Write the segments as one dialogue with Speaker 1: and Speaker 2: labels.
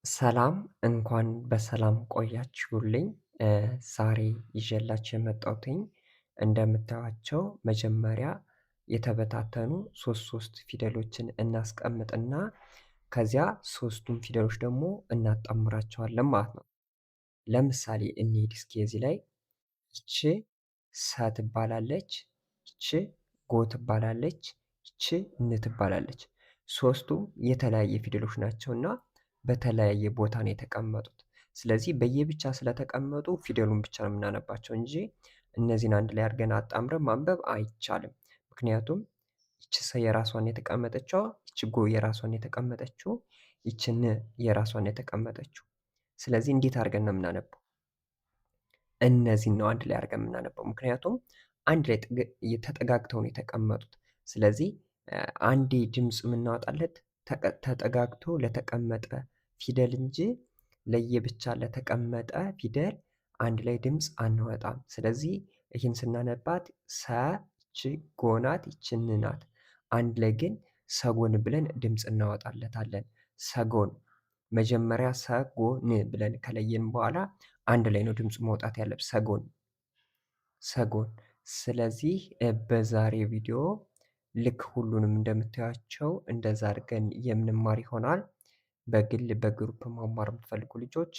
Speaker 1: ሰላም እንኳን በሰላም ቆያችሁልኝ። ዛሬ ይዤላችሁ የመጣሁትኝ እንደምታዩቸው መጀመሪያ የተበታተኑ ሶስት ሶስት ፊደሎችን እናስቀምጥና ከዚያ ሶስቱን ፊደሎች ደግሞ እናጣምራቸዋለን ማለት ነው። ለምሳሌ እንሂድ እስኪ እዚህ ላይ ይቺ ሰ ትባላለች፣ ይቺ ጎ ትባላለች፣ ይቺ ን ትባላለች። ሶስቱም የተለያየ ፊደሎች ናቸውና በተለያየ ቦታ ነው የተቀመጡት። ስለዚህ በየብቻ ስለተቀመጡ ፊደሉን ብቻ ነው የምናነባቸው እንጂ እነዚህን አንድ ላይ አድርገን አጣምረን ማንበብ አይቻልም። ምክንያቱም ይቺ ሰ የራሷን የተቀመጠችው፣ ይቺ ጎ የራሷን የተቀመጠችው፣ ይቺ ን የራሷን የተቀመጠችው። ስለዚህ እንዴት አድርገን ነው የምናነበው? እነዚህን ነው አንድ ላይ አድርገን የምናነበው። ምክንያቱም አንድ ላይ ተጠጋግተው ነው የተቀመጡት። ስለዚህ አንዴ ድምፅ የምናወጣለት ተጠጋግቶ ለተቀመጠ ፊደል እንጂ ለየብቻ ለተቀመጠ ፊደል አንድ ላይ ድምፅ አናወጣም። ስለዚህ ይህን ስናነባት ሰ ይቺ ጎ ናት፣ ይቺ ን ናት። አንድ ላይ ግን ሰጎን ብለን ድምፅ እናወጣለታለን። ሰጎን መጀመሪያ ሰጎን ብለን ከለየን በኋላ አንድ ላይ ነው ድምፁ መውጣት ያለብ ሰጎን ሰጎን። ስለዚህ በዛሬ ቪዲዮ ልክ ሁሉንም እንደምታያቸው እንደዛ አድርገን የምንማር ይሆናል። በግል በ group መማር የምትፈልጉ ልጆች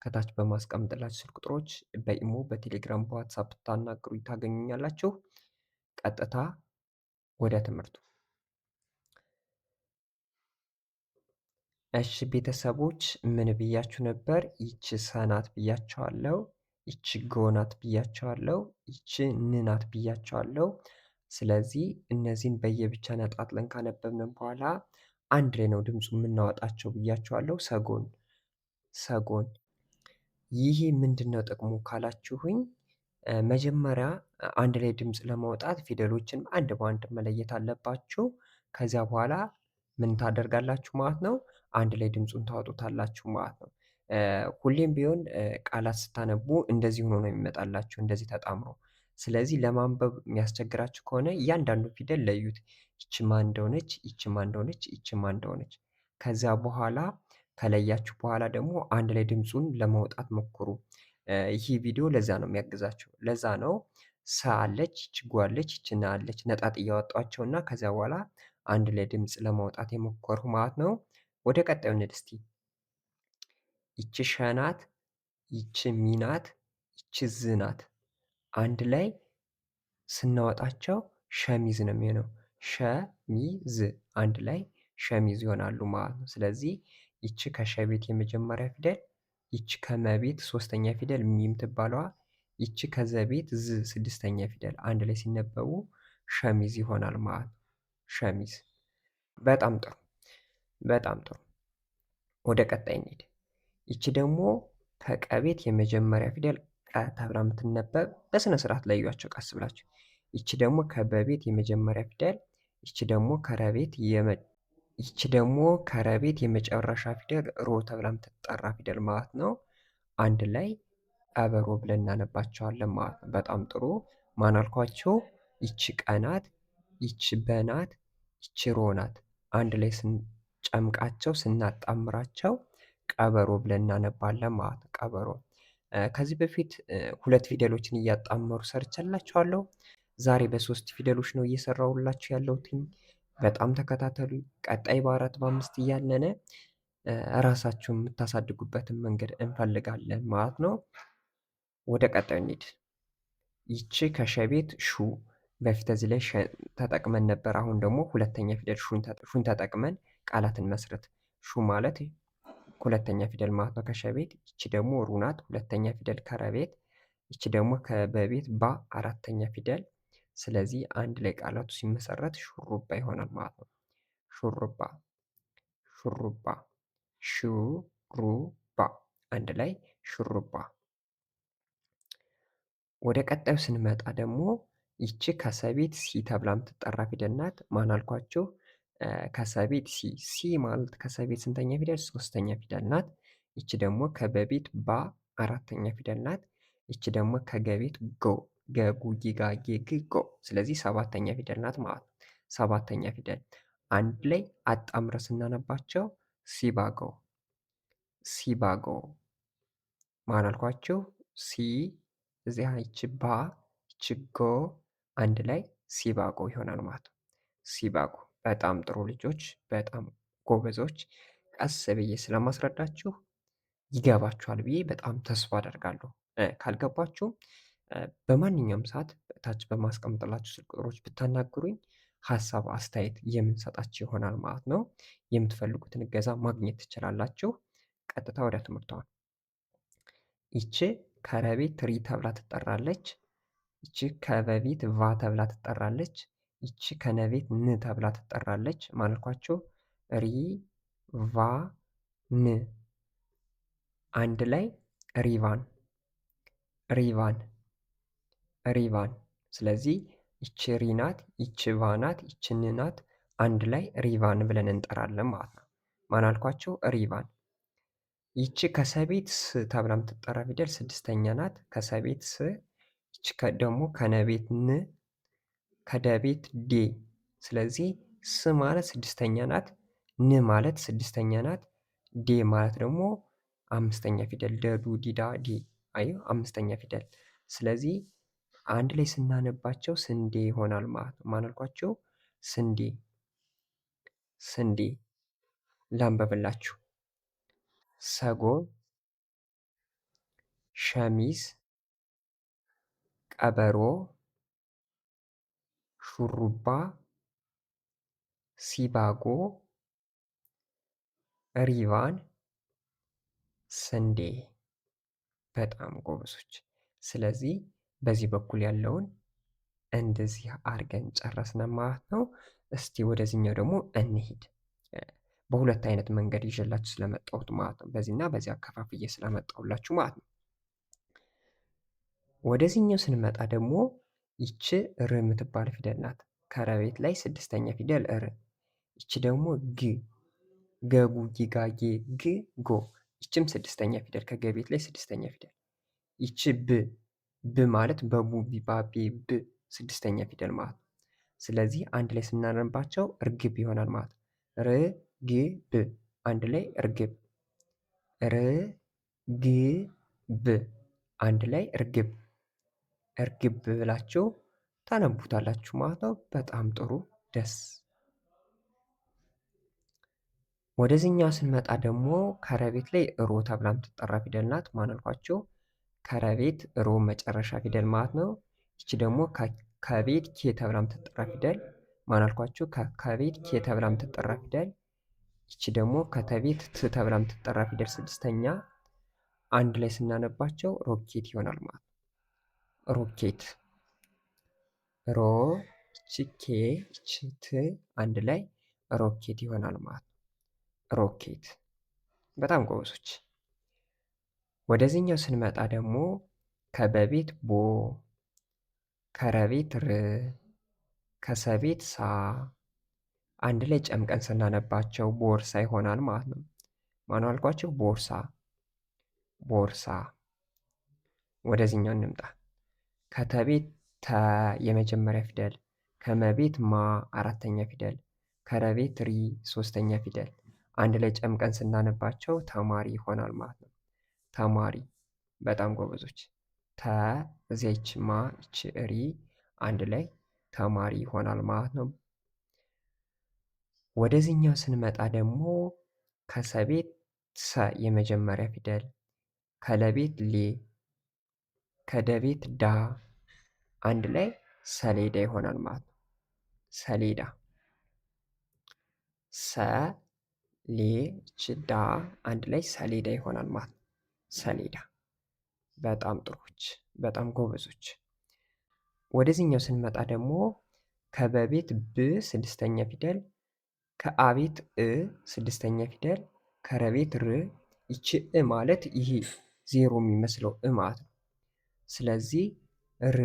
Speaker 1: ከታች በማስቀምጥላችሁ ስልክ ቁጥሮች በኢሞ፣ በቴሌግራም፣ በዋትሳፕ ታናግሩኝ ታገኙኛላችሁ። ቀጥታ ወደ ትምህርቱ። እሺ ቤተሰቦች ምን ብያችሁ ነበር? ይቺ ሰ ናት ብያችኋለሁ። ይቺ ጎ ናት ብያችኋለሁ። ይቺ ን ናት ብያችኋለሁ። ስለዚህ እነዚህን በየብቻ ነጣጥለን ካነበብን በኋላ አንድ ላይ ነው ድምፁ የምናወጣቸው ብያችኋለሁ። ሰጎን ሰጎን። ይሄ ምንድነው ጥቅሙ ካላችሁኝ፣ መጀመሪያ አንድ ላይ ድምፅ ለማውጣት ፊደሎችን አንድ በአንድ መለየት አለባችሁ። ከዚያ በኋላ ምን ታደርጋላችሁ ማለት ነው? አንድ ላይ ድምፁን ታወጡታላችሁ ማለት ነው። ሁሌም ቢሆን ቃላት ስታነቡ እንደዚህ ሆኖ ነው የሚመጣላችሁ፣ እንደዚህ ተጣምሮ። ስለዚህ ለማንበብ የሚያስቸግራችሁ ከሆነ እያንዳንዱ ፊደል ለዩት። ይቺ ማን እንደሆነች፣ ይቺ ማን እንደሆነች፣ ይቺ ማን እንደሆነች። ከዚያ በኋላ ከለያችሁ በኋላ ደግሞ አንድ ላይ ድምፁን ለማውጣት ሞክሩ። ይህ ቪዲዮ ለዛ ነው የሚያግዛችሁ። ለዛ ነው ሰ አለች፣ ይቺ ጎ አለች፣ ይቺ ን አለች ነጣጥ እያወጧቸው እና ከዚያ በኋላ አንድ ላይ ድምፅ ለማውጣት የሞከርሁ ማለት ነው። ወደ ቀጣዩ እንሂድ እስቲ። ይቺ ሸ ናት፣ ይቺ ሚ ናት፣ ይቺ ዝ ናት። አንድ ላይ ስናወጣቸው ሸሚዝ ነው የሚሆነው። ሸሚዝ አንድ ላይ ሸሚዝ ይሆናሉ ማለት ነው። ስለዚህ ይቺ ከሸ ቤት የመጀመሪያ ፊደል፣ ይቺ ከመቤት ሶስተኛ ፊደል ሚ የምትባለዋ፣ ይቺ ከዘ ቤት ዝ ስድስተኛ ፊደል አንድ ላይ ሲነበቡ ሸሚዝ ይሆናል ማለት ነው። ሸሚዝ። በጣም ጥሩ፣ በጣም ጥሩ። ወደ ቀጣይ እንሂድ። ይቺ ደግሞ ከቀቤት የመጀመሪያ ፊደል ቀ ተብላ የምትነበብ በስነ ስርዓት ለዩዋቸው ቀስ ብላችሁ። ይቺ ደግሞ ከበቤት የመጀመሪያ ፊደል፣ ይቺ ደግሞ ከረቤት ይቺ ደግሞ ከረቤት የመጨረሻ ፊደል ሮ ተብላ የምትጠራ ፊደል ማለት ነው። አንድ ላይ ቀበሮ ብለን እናነባቸዋለን ማለት ነው። በጣም ጥሩ። ማን አልኳቸው? ይቺ ቀናት፣ ይቺ በናት፣ ይቺ ሮ ናት። አንድ ላይ ስንጨምቃቸው ስናጣምራቸው ቀበሮ ብለን እናነባለን ማለት ነው። ቀበሮ። ከዚህ በፊት ሁለት ፊደሎችን እያጣመሩ ሰርቼላችኋለሁ። ዛሬ በሶስት ፊደሎች ነው እየሰራሁላችሁ ያለሁትኝ። በጣም ተከታተሉ። ቀጣይ በአራት በአምስት እያለነ እራሳችሁን የምታሳድጉበትን መንገድ እንፈልጋለን ማለት ነው። ወደ ቀጣዩ እንሂድ። ይቺ ከሸቤት ሹ በፊት እዚህ ላይ ተጠቅመን ነበር። አሁን ደግሞ ሁለተኛ ፊደል ሹን ተጠቅመን ቃላትን መስረት። ሹ ማለት ሁለተኛ ፊደል ማለት ነው ከሸቤት። ይቺ ደግሞ ሩ ናት፣ ሁለተኛ ፊደል ከረቤት። ይቺ ደግሞ ከበቤት ባ አራተኛ ፊደል። ስለዚህ አንድ ላይ ቃላቱ ሲመሰረት ሹሩባ ይሆናል ማለት ነው። ሹሩባ ሹሩባ ሹሩባ አንድ ላይ ሹሩባ። ወደ ቀጣዩ ስንመጣ ደግሞ ይቺ ከሰቤት ሲ ተብላ የምትጠራ ፊደል ናት። ማን አልኳችሁ? ከሰቤት ሲ። ሲ ማለት ከሰቤት ስንተኛ ፊደል? ሶስተኛ ፊደል ናት። ይቺ ደግሞ ከበቤት ባ አራተኛ ፊደል ናት። ይቺ ደግሞ ከገቤት ጎ ገ ጉ ጊ ጋ ጌ ግ ጎ። ስለዚህ ሰባተኛ ፊደል ናት ማለት ነው። ሰባተኛ ፊደል አንድ ላይ አጣምረ ስናነባቸው ሲባጎ ሲባጎ። ማን አልኳችሁ? ሲ እዚያ ይቺ ባ ይቺ ጎ አንድ ላይ ሲባጎ ይሆናል ማለት ነው። ሲባጎ። በጣም ጥሩ ልጆች፣ በጣም ጎበዞች። ቀስ ብዬ ስለማስረዳችሁ ይገባችኋል ብዬ በጣም ተስፋ አደርጋለሁ። ካልገባችሁ በማንኛውም ሰዓት ታች በማስቀምጥላችሁ ስልክ ቁጥሮች ብታናግሩኝ ሀሳብ አስተያየት የምንሰጣችሁ ይሆናል ማለት ነው። የምትፈልጉትን እገዛ ማግኘት ትችላላችሁ። ቀጥታ ወደ ትምህርቷ። ይቺ ከረቤት ሪ ተብላ ትጠራለች። ይቺ ከበቤት ቫ ተብላ ትጠራለች። ይቺ ከነቤት ን ተብላ ትጠራለች። ማልኳቸው ሪ ቫ ን አንድ ላይ ሪቫን ሪቫን ሪቫን። ስለዚህ ይቺ ሪ ናት፣ ይቺ ቫ ናት፣ ይቺ ን ናት። አንድ ላይ ሪቫን ብለን እንጠራለን ማለት ነው። ማን አልኳቸው? ሪቫን። ይቺ ከሰቤት ስ ተብላ የምትጠራ ፊደል ስድስተኛ ናት። ከሰቤት ስ። ይቺ ደግሞ ከነቤት ን፣ ከደቤት ዴ። ስለዚህ ስ ማለት ስድስተኛ ናት፣ ን ማለት ስድስተኛ ናት፣ ዴ ማለት ደግሞ አምስተኛ ፊደል ደዱ ዲዳ ዲ አዩ አምስተኛ ፊደል። ስለዚህ አንድ ላይ ስናነባቸው ስንዴ ይሆናል ማለት ነው። ማን አልኳቸው? ስንዴ ስንዴ። ላንበብላችሁ። ሰጎን፣ ሸሚዝ፣ ቀበሮ፣ ሹሩባ፣ ሲባጎ፣ ሪቫን፣ ስንዴ። በጣም ጎበዞች። ስለዚህ በዚህ በኩል ያለውን እንደዚህ አድርገን ጨረስን ማለት ነው። እስቲ ወደዚህኛው ደግሞ እንሂድ። በሁለት አይነት መንገድ ይዤላችሁ ስለመጣሁት ማለት ነው። በዚህና በዚህ አከፋፍዬ ስለመጣሁላችሁ ማለት ነው። ወደዚህኛው ስንመጣ ደግሞ ይቺ ር የምትባል ፊደል ናት። ከረቤት ላይ ስድስተኛ ፊደል ር። ይቺ ደግሞ ግ ገጉ ጊጋ ጌ ግ ጎ። ይችም ስድስተኛ ፊደል ከገቤት ላይ ስድስተኛ ፊደል። ይቺ ብ ብ ማለት በቡ ቢባ ቤ ብ ስድስተኛ ፊደል ማለት ነው። ስለዚህ አንድ ላይ ስናነባቸው እርግብ ይሆናል ማለት ነው። ር ግ ብ አንድ ላይ እርግብ። ር ግ ብ አንድ ላይ እርግብ። እርግብ ብላችሁ ታነቡታላችሁ ማለት ነው። በጣም ጥሩ ደስ። ወደዚህኛው ስንመጣ ደግሞ ከረቤት ላይ ሮ ተብላ የምትጠራ ፊደል ናት። ማን አልኳችሁ? ከረቤት ሮ መጨረሻ ፊደል ማለት ነው። ይቺ ደግሞ ከቤት ኬ ተብላ የምትጠራ ፊደል ማን አልኳችሁ? ከቤት ኬ ተብላ የምትጠራ ፊደል። ይቺ ደግሞ ከተቤት ት ተብላ የምትጠራ ፊደል ስድስተኛ። አንድ ላይ ስናነባቸው ሮኬት ይሆናል ማለት ነው። ሮኬት ሮ ይቺ ኬ ይቺ ት አንድ ላይ ሮኬት ይሆናል ማለት ነው። ሮኬት። በጣም ጎበዞች። ወደዚህኛው ስንመጣ ደግሞ ከበቤት ቦ፣ ከረቤት ር፣ ከሰቤት ሳ አንድ ላይ ጨምቀን ስናነባቸው ቦርሳ ይሆናል ማለት ነው። ማነው አልኳቸው? ቦርሳ ቦርሳ። ወደዚህኛው እንምጣ። ከተቤት ተ የመጀመሪያ ፊደል፣ ከመቤት ማ አራተኛ ፊደል፣ ከረቤት ሪ ሶስተኛ ፊደል። አንድ ላይ ጨምቀን ስናነባቸው ተማሪ ይሆናል ማለት ነው። ተማሪ። በጣም ጎበዞች። ተ እዚች ማ ይች ሪ አንድ ላይ ተማሪ ይሆናል ማለት ነው። ወደዚህኛው ስንመጣ ደግሞ ከሰቤት ሰ የመጀመሪያ ፊደል፣ ከለቤት ሌ፣ ከደቤት ዳ አንድ ላይ ሰሌዳ ይሆናል ማለት ነው። ሰሌዳ ሰ ሌ ች ዳ አንድ ላይ ሰሌዳ ይሆናል ማለት ነው። ሰሌዳ። በጣም ጥሩዎች፣ በጣም ጎበዞች። ወደዚህኛው ስንመጣ ደግሞ ከበቤት ብ ስድስተኛ ፊደል፣ ከአቤት እ ስድስተኛ ፊደል፣ ከረቤት ር። ይቺ እ ማለት ይሄ ዜሮ የሚመስለው እ ማለት ነው። ስለዚህ ር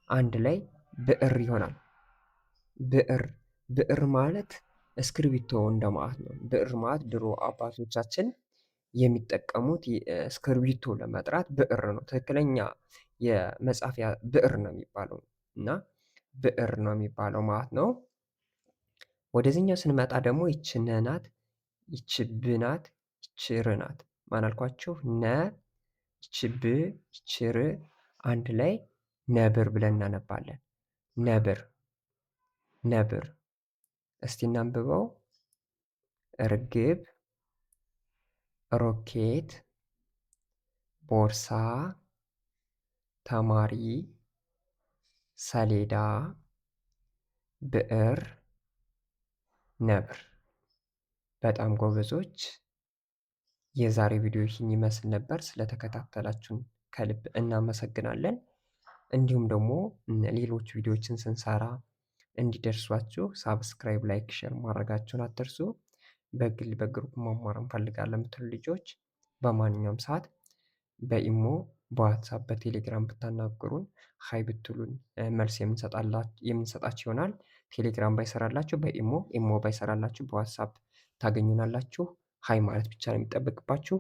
Speaker 1: አንድ ላይ ብዕር ይሆናል። ብዕር ብዕር ማለት እስክርቢቶ እንደማለት ነው። ብዕር ማለት ድሮ አባቶቻችን የሚጠቀሙት እስክርቢቶ ለመጥራት ብዕር ነው። ትክክለኛ የመጻፊያ ብዕር ነው የሚባለው እና ብዕር ነው የሚባለው ማለት ነው። ወደዚህኛው ስንመጣ ደግሞ ይቺ ነ ናት፣ ይቺ ብ ናት፣ ይቺ ር ናት። ማን አልኳችሁ? ነ ይቺ ብ ይቺ ር አንድ ላይ ነብር ብለን እናነባለን። ነብር ነብር። እስቲ እናንብበው። እርግብ፣ ሮኬት፣ ቦርሳ፣ ተማሪ፣ ሰሌዳ፣ ብዕር፣ ነብር። በጣም ጎበዞች። የዛሬ ቪዲዮ ይህን ይመስል ነበር። ስለተከታተላችሁን ከልብ እናመሰግናለን። እንዲሁም ደግሞ ሌሎች ቪዲዮዎችን ስንሰራ እንዲደርሷችሁ subscribe፣ like፣ share ማድረጋችሁን አትርሱ። በግል በ group መማር እንፈልጋለን የምትሉ ልጆች በማንኛውም ሰዓት በኢሞ፣ በዋትሳፕ፣ በቴሌግራም ብታናግሩን hi ብትሉን መልስ የምንሰጣችሁ ይሆናል። ቴሌግራም ባይሰራላችሁ በኢሞ፣ ኢሞ ባይሰራላችሁ በዋትሳፕ ታገኙናላችሁ። hi ማለት ብቻ ነው የሚጠበቅባችሁ።